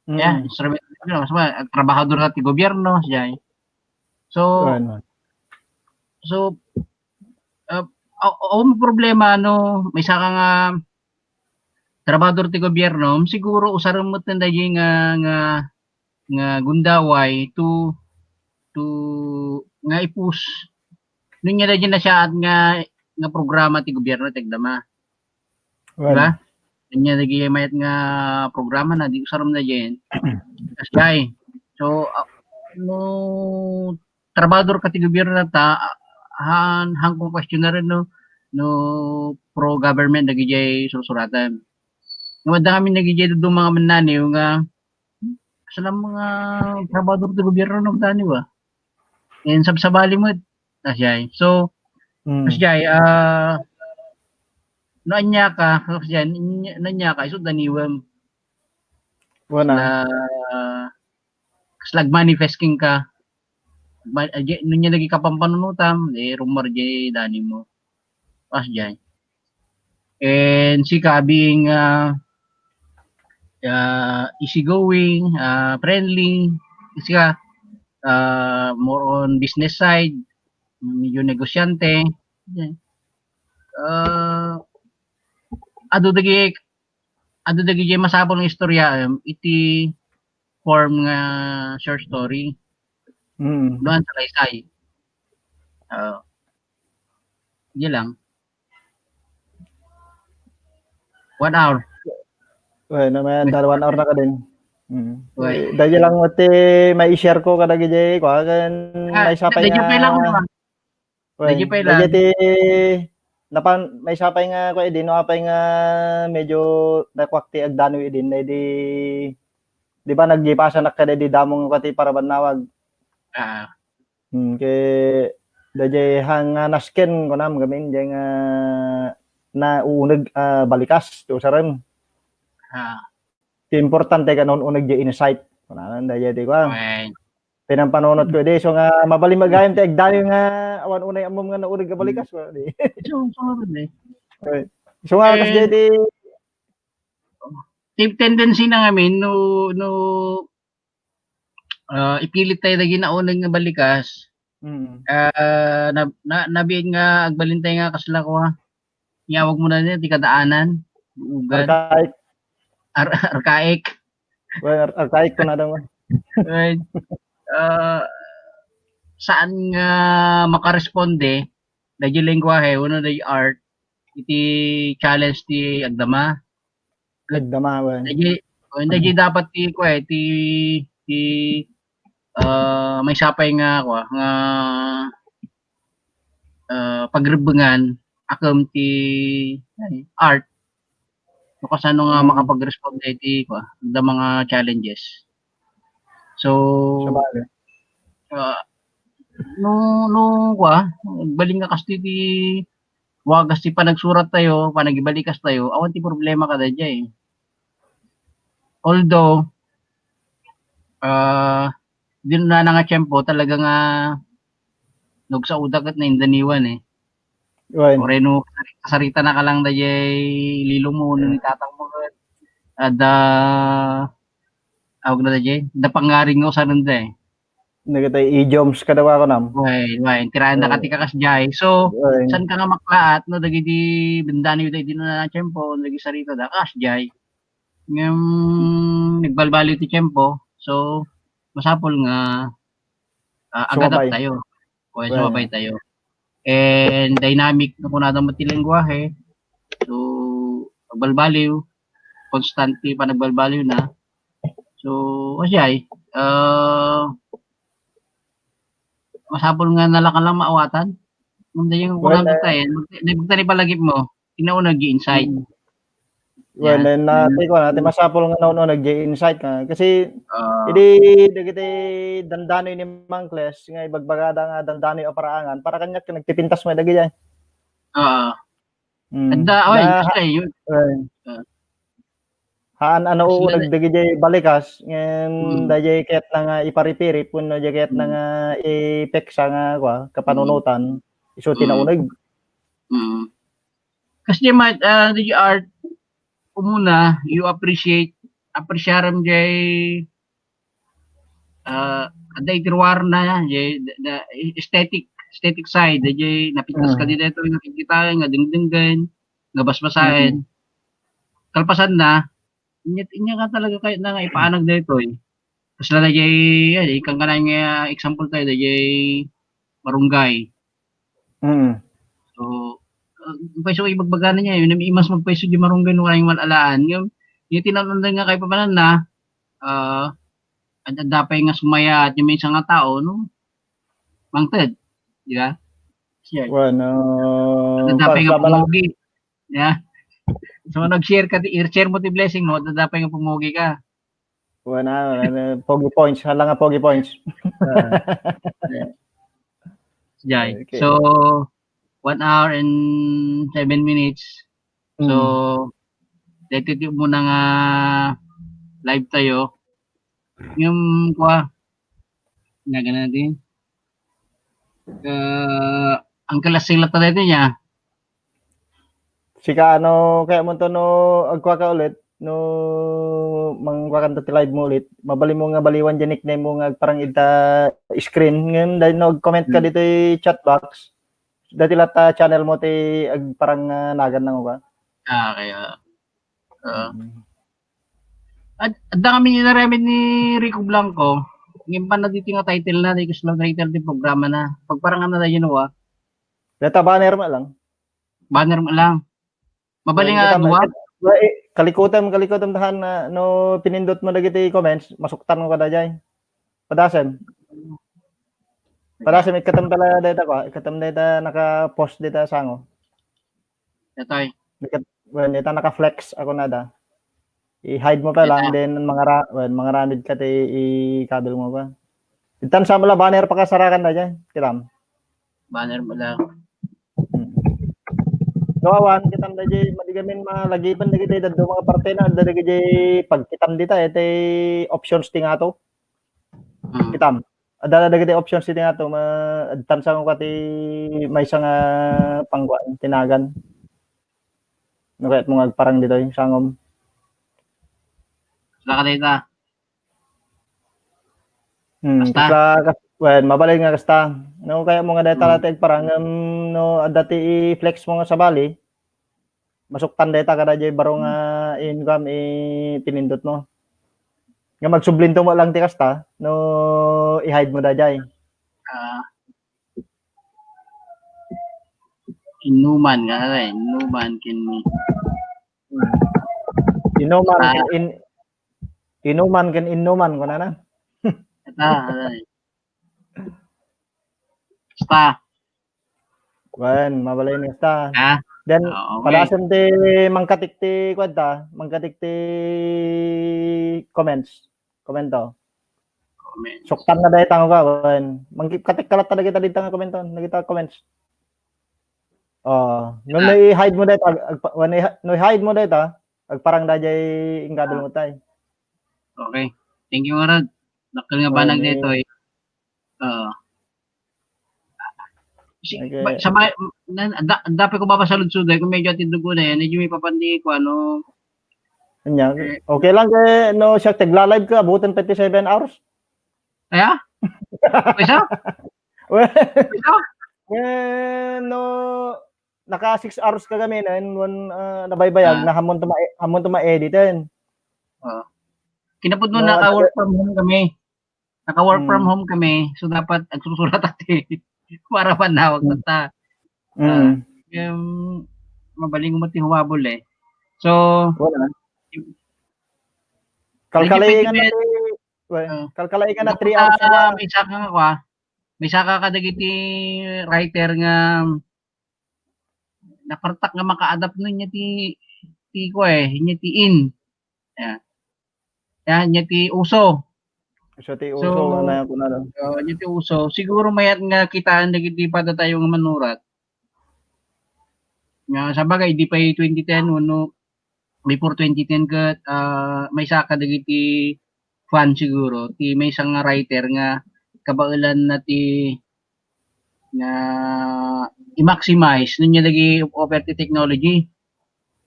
mm. Yeah, instrumento, mas ma-, trabahador na ti gobyerno, siya. So, Well, so, uh, a-, a-, ang problema, no, maysa ka nga trabahador ti gobyerno, siguro usaren met daydi nga, nga, nga gundaway to, to, nga i-push. Nung niya daydi nasyaat nga, nga programa ti gobyerno, ti agdama. Di well, ba? Kanya lagi mayat nga programa na, di usaren daydi. Kasdiay. So, ah, no trabahador ka ti gobyerno na ta, ah, han, han kung questionnaire, no, no pro-government dagiti sursuratan. No, adda kami dagiti dadduma nga mannaniw nga, saan mga trabahador ti gobyerno nagdaniw, ah. And sabsabali met. Kasdiay. So, mm. Kasdiay, ah, no ania ka, kasdiay, no ania ka, isu daniwem. Wana. Na, kasla agmanifest kenka. Ma-, ah, di, no ania lagi kapampanunotam, eh, rumor di dani mo. Kasdiay. And sika being, ah, ah, easygoing, ah, friendly, sika, ah, more on business side, medyo negosyante. Ah, adu dagi, adu dagi masapul nga istorya, em, iti form nga short story. Mm. Doon sa Laysay. Ah, di lang. One hour. Well, na may andar one hour na kadin. Mm. Well. Dahil lang mati may i-share ko kada gidi, kwa kan Ah, may sapay medyo nga pa lang naman. Well, Medyo pa lang. Dahil ti napan may sapay nga kwa di no apay nga medyo nakwak ti agdano idin, dahil di, di ba naggipasanak ka di damo nga kwa ti parabannawag. Ah, Hmm, ke dayjay hang nga nasken kunam gamin jay nga nauneg a balikas ti usaren. ah, Ti importante nga naun-uneg jay insight. Kunanan dayjay ti kuan. well, Pinampanunot ko di so nga mabalin magayam ti agdayo nga awan unay ammom nga nauneg a balikas. Di. so, so, ano eh. So nga kas Eh, jay ti ti tendency na ngamin no, no, ah, ipilit tayo lagi nauneg nga balikas. Mm. Ah, na, na, nabiit nga agbalin tayo nga kasla ko, ha. Iawag mo na niya, ti kadaanan, ugan, Archaic. ar-, archaic. Well, ar- archaic ko na daw. Right. Ah, saan nga makaresponde, dayjay lengguwahe, uno dayjay art, iti challenge ti agdama. Agdama, well. Dayjay, o, dayjay dapat ti, kua, eh, ti, ti, ah, may sapay nga, kua, nga, ah, pagrebengan, akem ti, ay, art. No, kasano nga Mm. makapag-respond iti, kua, da mga challenges. So, Sabagay. ah, no, no, kua, balin nga kasti ti wagas ti panagsurat tayo, panagibalikas tayo, awan ti problema kada jay. Although, ah, din na nga tiyempo, talaga nga, Nagsaoda ket naindaniwan, eh. Wen. Oreno, kasarita na ka lang dayay lilo mo, no, ni tatang mo ket adda, awag na dayay, adda pangaring nga usananda, eh. Dagiti idioms kada wa kunam. Wen, wen. Tirayan da kati ka kasdiay. So, saan ka nga maklaat, no, dagiti bandani daydi na tiempo, dagiti sarita da, kasdiay. Ngem, nagbalbaliw ti tiempo. So, masapul nga, ah, agadapt tayo. Wen, sumabay tayo. And dynamic no kunada met ti lengguahe. So, agbalbaliw, constant ti panagbalbaliw na. So, kasdiay, ah, masapul nga nalaka lang maawatan. Ngem daydi nga kunada tayo, magtani palagip mo. Tinauneg, insight. Mm. Well, then, ah, ti kuan, ah, ti masapul nga nauneg, jay insight nga. Kasi, idi dagiti dandanoy ni Mangkles nga ibagbagada nga dandanoy a paraangan, para kaniak, nagpipintas met dagiti. Oo. Mm. Adda, oy, na, kasi yun. Well, haan a nauneg dagiti balikas, ngem daydi kayatna nga iparipirip, wenno daydi kayatna nga ipeksa nga, kua, kapanunotan, isu ti nauneg. Mm. Kasi, ah, daydi art, umuna, you appreciate, appreciarem jay, ah, adda iti ruarna, jay, the, the aesthetic, aesthetic side, jay napintas ka ditoy, nakikita nga dengdenggen, nga basbasaen. Kalpasanna, inya, inya nga talaga kayatna nga ipaanag daytoy. Kasla dayjay, ay, ikkan ka na nga example tayo, dayjay marunggay. Mm. So, ah, payso ibagbagana niya, yun, imas magpayso di marunggay no kayang mal-alaan. Yung, yung tinatanda nga kay papanan na, ah, ad-, adda pay nga sumaya at yung minsan nga tao, no? Mangted, di ba? Siya. Well, no, adda pay nga pumugi. Yeah. So, nag-share ka, i-share mo ti blessing mo, adda pay nga pumugi ka. Wala, wala, pogi points. Hala nga pogi points. Ah, yeah. Jay. Okay. So, one hour and seven minutes. So, dito, dito muna nga live tayo. Yung, kua, nga ganun din. Ah, ang kalasing lang tayo niya. Sika, ano, kaya mo to, no, agkua ka ulit, no, mangkua ka ti live mo ulit, mabalin mo nga baliwan di nickname mo nga agparang ita screen. Ngayon, dahil no, comment ka dito yung chat box, dati latta channel mo ti agparang, ah, nagan na mo ba? Ah, okay, ah. Oo. Mm. Ad-, adda kami inaramid ni Rico Blanco. Ngimpan na dito nga title na, di kasla title ti programa na. Pagparangan na tayo, no, ah. Data banner mo lang. Banner mo lang. Mabaling nga, dua? Kalikutan, kalikutan tahan na, no, pinindot mo dagiti comments, masuktan mo kada jay. Padasem. Padasem, ikatam tala data ko, ikatam data naka-post data sango. Datoy. Well, ita naka-flex ako na da. I-hide mo pa lang, then mangara-, well, mangaramid ka ti i-kabel mo pa. Itan sa mula banner pakasarakan na dyan. Kitam. Banner mo lang. Hmm. No, awan, kitam da jay, madigamin malagipan da jay, daddo mga parte na, da jay, pagkitam dita, iti options ti nga to. Hmm. Kitam. Adda dagiti options iti nga to, ma-, adtan sa ko ti maysa nga pangkuan, tinagan. No, kayat mo nga agparang ditoy, sangom. Saka data. Hmm, basta. Kasta, kas-, well, mabalay nga kasta. No, kaya mo nga data ti agparang, um, no, adda ti i-flex mo nga sabali. Masuktan dayta kada jay baro nga income, eh, pinindot mo. Nga magsublinto mo lang ti kasta, no i-hide mo dayjay. Ah, inuman nga, eh, inuman ken Inuman ken in-, inuman ken inuman, kunana. Ata, ay. Basta. Wen, mabalay ni basta. Ha? Then, ah, okay. Padasem ti mangkatik ti kuwenta, mangkatik ti comments. Komento. Comments. Suktan na dayta nga wen. Mangkatik ka latta dagita dita nga komento, dagita comments. Oh, no, no i-hide mo dayta, ag-, agpa-, wen, i-, no i-hide mo dayta, agparang dayjay inggabil mo tay. Okay. Thank you, Rod. Dakkel nga banag daytoy. Oo. Si, okay. Ba, sa may, nan, anda, anda pa ko babasa ludsod, eh, kung medyo atindog ko na yan, medyo may papandi ko, ano. Anya, eh, okay lang, eh, no, siya, tagla-live ka, abutan pa ti seven hours. Kaya? Pwesa? Well, Pwesa? Eh, no, naka six hours ka kami, no, in one, ah, nabaybayag, ah, na hamon to ma-, hamon to ma-editen. Oo. Kinapudno, no, naka-work from home kami. Naka-work from home kami, so dapat agsusulat ati para manawag ta. Ah, mm. Em, mabaling mo ti humabol eh. So, wala. Kalkalay nga na three, well, ah, kalkalay nga na three hours na. May saka nga kwa. May saka kadagiti writer nga napartak nga maka-adapt no niya ti, ti kwa eh, niya ti in. Yeah. Yan, niya ti uso. So, ti uso, so, na, na, na. Oh, niya ti uso. Siguro mayat nga kitaan dagiti padatayo nga manurat. Nga, sabagay, di pa twenty ten, uno, before twenty ten ket, ah, maysa kadagiti fan siguro, ti maysa nga writer nga kabaelan na ti nga i-maximize no niya dagiti offer ti technology.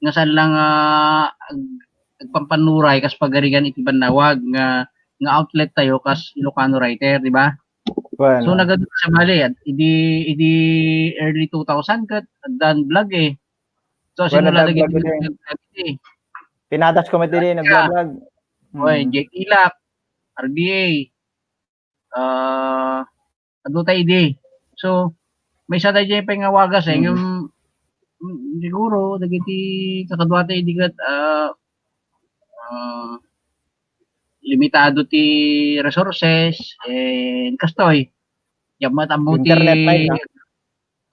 Nga saan lang, ah, ag-, agpampannuray kas pagarigan iti bannawag nga, nga outlet tayo kas Ilocano writer, di ba? Well, so, nagadu sa bali, at idi, idi early two thousand ket addan vlog eh. So, well, simula addan dagiti vlog eh. Pinadas ko met idi nag-vlog. Oy, Jake Ilak, R B A, ah, adu ta idi. So, maysa daydiay pay nga wagas eh, mm, ngem, mm, siguro, dagiti kakaduata idi ket, ah, ah, limitado ti resources, eh, kastoy. Diak met ammo ti internet,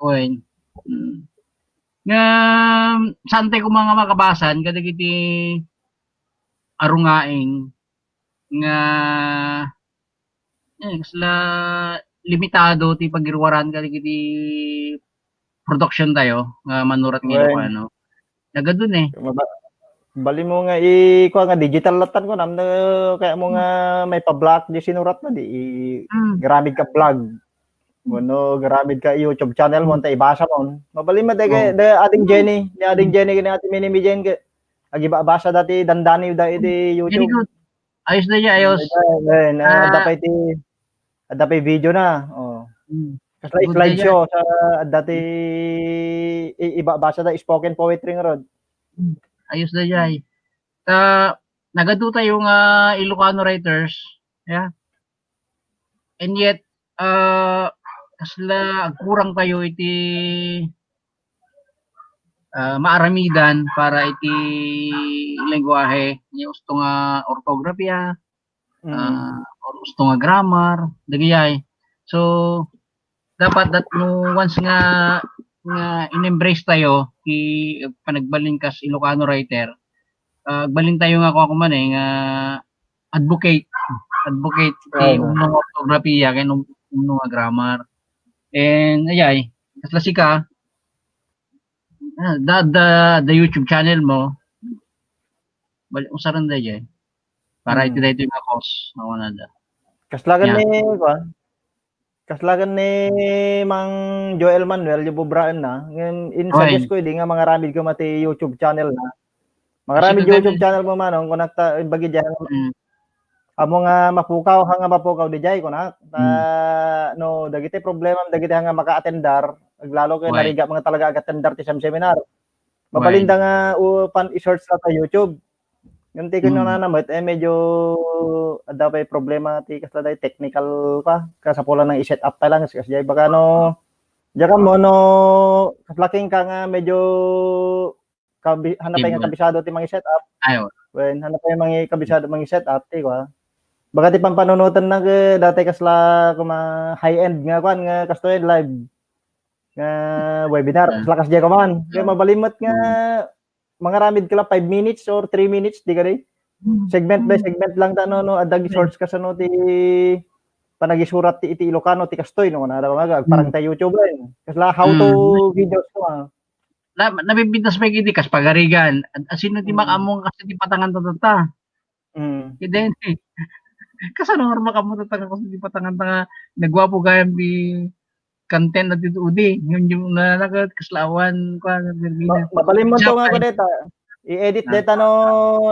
oy. Mm. Nga, saan tayo kung mga makabasan, kadagiti arungaing nga, eh, kasla limitado ti pagiruaran kadagiti production tayo nga manurat nga Ilocano. Nagadu eh. Maba-, bali mo nga i-, kuan nga digital latan ko, nam, no, kaya mo nga may pa-block di sinurat na, di i-, garamid ka vlog. Wenno garamid ka YouTube channel mo, ta ibasa mo. Mabalin mo, dagay, da, Ading Jenny, ni Ading Jenny, ni Ate Mini Mijen, ke, agibabasa dati dandani da iti YouTube. Very good. Ayos na niya, ayos. Ayun, eh, na, ah, adda pa iti, adda pa video na. Oh. Mm. Kasla slideshow sa dati i-, ibabasa da spoken poetry nga rod. Mm. Ayos na niya, eh. Ah, nagadu tayo nga Ilocano writers, yeah. And yet, ah, kasla agkurang tayo iti, ah, maaramidan para iti lengguahe, ni usto nga ortografia, ah, or usto nga grammar, dagayay. So, dapat that no once nga, nga in-embrace tayo ti panagbalin kas Ilocano writer, ah, agbalin tayo nga kuan man eh, nga advocate, advocate ti umno nga ortografia ken um-, umno nga grammar. And, ayay, kasla sika, ah, the, the, the YouTube channel mo, bali, usaran daydiay. Para iti daytoy nga cause, nawanada. Kasla ken ni, kuan? Kasla ken ni Mang Joel Manuel, yung bubraen na. Ngayon, in-suggest ko, di nga mangaramid ko mati YouTube channel na. Mangaramid YouTube channel mo, Manong, kung nagta-, bagi dyan, amo nga mapukaw, ha nga mapukaw, di jay, kunak. Ta, no, dagiti problema, dagiti ha nga maka-attendar, aglalo kayo narigat mga talaga ag-attendar ti sem-, seminar. Mabalinda nga, u-, pan i-search la ta YouTube. Ngem ti kinunana met, eh, medyo adda pay problema ti kasla day technical pa. Kasapulan nga i-set up pa lang, kas jay baka no, diak ammo no, kaslaking ka nga medyo kabi-, hanap pay nga kabisado ti mangi-set up. Ayo. Wen, hanap pay mangi-, kabisado mangi-set up, ti kwa. Baka ti pampanunoten na ke, dati kasla kuma high-end nga kwan, nga kastoy live nga webinar. Lakas diay ka man. Kaya mabalimot nga mangaramid ka lang five minutes or three minutes, di ka di? Segment by segment lang ta, no, no, adag shorts ka sa no, ti panagisurat ti, iti Ilocano, ti kastoy, no, na, na, parang ta YouTube, eh. Kasla how to videos ko, ah. Na, nabibintas pa gidi, kas pagarigan. Asino ti makaammo nga kasi ti patangan ta, ta? Mm. Kaya din, eh. Kasano nga makaammo ta, ta, kasi ti patangan ta nga, nagwapo gayam di, content na dito udi. Yung, yung nanakat, kaslawan, kwa, Ma-, mabalin mo to nga Japay. Ko deta. I-edit Ah. Deta no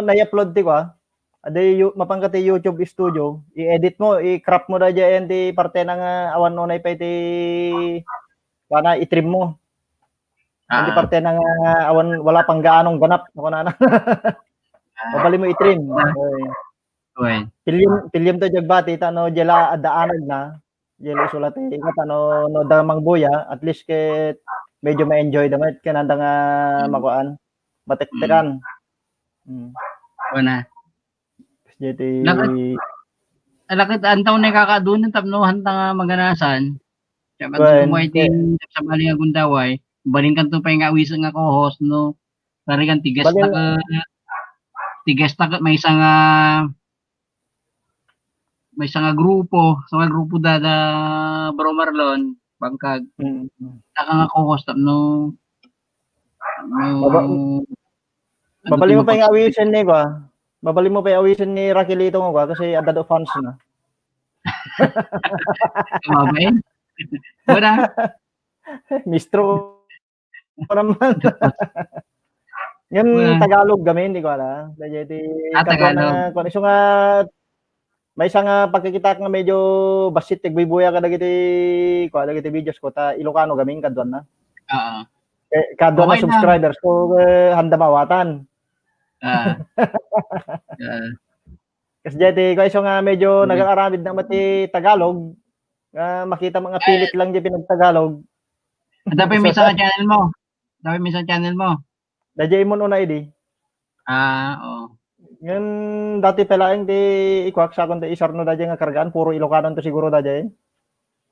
na-upload ti kwa. Adi, yu-, mapanka ti YouTube Studio. I-edit mo, i-crop mo da dyan ti parte na nga awan unay pa iti, kwa na, i-trim mo. Iti Ah. Parte na nga awan, wala pang gaanong ganap. Ako na na. Ah. Mabalin mo i-trim. Ah. Oy. Oy. Piliem, piliem to jagbati, ta no, jela adda anag na. Jela isulat ti, ta no, no, da mangbuya, at least ket medyo ma-enjoy da met, ken anda nga Hmm. makuan, matektekan. Hmm. Hmm. Kuna. Jeti Lakat, lakat, antaw na ikakadun tapno hanta nga maganasan. Kaya Well, madugtong mo iti okay. Sabali nga gundaway, balin kanto pay nga awisen nga co-host, no? Tarigan, ti guest Balin na ka, ti guest na ka, maysa nga, maysa nga grupo, sa mga grupo da, da Bro Marlon, bangkag. Mm. Naka nga co-host, no? No, Baba-, ano Mabalin mo ti pa yung mapag- awisen ni, kwa? Mabalin mo pa yung awisen ni Raquelito nga, kwa? Kasi adda do fans na. Tama ba yun? Wala. Mistro ko naman. Yung Wala. Tagalog gamin, di ko alam. Kaya di, Ah, katwa Tagalog. Na, kung iso nga, maysa nga pagkakita nga medyo bassit, nagbuybuya kadagiti, kwa, dagiti videos ko, ta Ilocano gamin, kadwa na. Oo. Eh, kadwa Okay na lang. Subscribers ko, eh, handa mawatan. Ah. Ah. Kasi dyan, di ko iso nga medyo Okay. Nag-aaramid na mati Tagalog, nga makita mga pilit lang di pinagtagalog. Ang dapay may So, isang channel mo. Dapay may isang channel mo. Dayjay mo una idi. Ah, oo. Yun, dati pala yung di ikuak sa akong di isarno dayjay nga kargaan, puro Ilocano to siguro dayjay.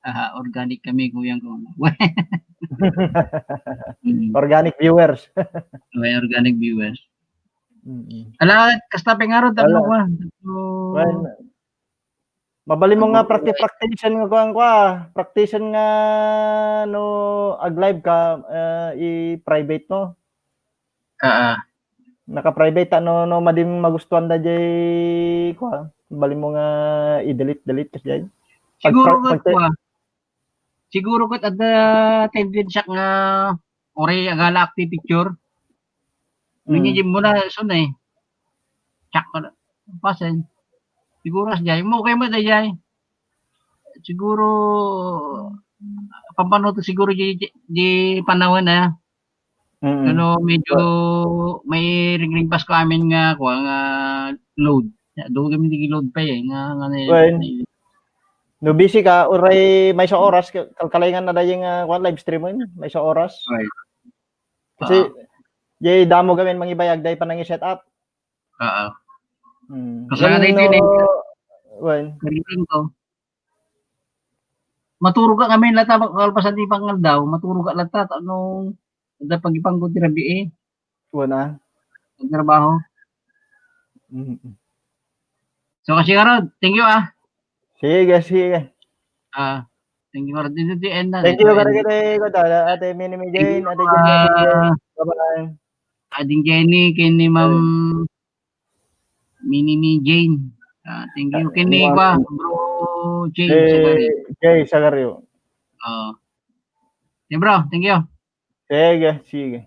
Aha, organic kami, kuyang ko. Mm. Organic viewers. May organic viewers. Mm-mm. Ala, kasta pay ngarud, ano Ala. Kwa? So, Well, mabalin mo nga Ano, practi-, practicean nga kuan kwa. Practicean nga no ag-live ka, eh, i-private mo. Ah, ah. Naka-private ta no, no madim magustuhan da jay kwa. Balin mo nga i-delete, delete kasi jay. Pag Siguro pra-, nga pag te- kwa. Siguro ket adda tendency nga uri agala active picture. Mm. Ngunit mo na, so na eh. Check ko na. Pasen. Siguro sa jay. Mo, okay mo da jay. Siguro, pampano to siguro di, di, di panawan na. Mm. Ano, medyo may ringring pas ko amin nga, kuha nga load. Doon kami nag-load pa eh. Nga, nga na Well, no busy ka, uray maysa oras, ka-, kalkalingan na dayon nga, kuwan, live stream mo yun, maysa oras. Right. Kasi, Ah. Jay, damo gamin mangibayag, dahil pa nang i-set up. Oo. Hmm. Kasi Yan, nga, no, well. Kailangan ko. Maturog ka kami lata, kalpasan di pangaldaw, maturog ka lata, ano, da pag-ipang ko ti rabii. Wala. Pagtrabaho. Mm. So, kasi nga ron, thank you, ah. Sige, sige. Ah, thank you, Lord. Dito, di, end na, Thank you, dito, end. Karagate, Ate Mini Mi Thank Jane, you, Ate Jane, ah, Bye-bye. Ading Jenny, kay ni Ma'am Bye. Mini Mi Jane. Ah, thank you. Ah, Kay ni, Ma'am. Kwa, Bro Jay Eh, Sagario. Jay Sagario. Oo. Yeah, bro, thank you. Sige, sige.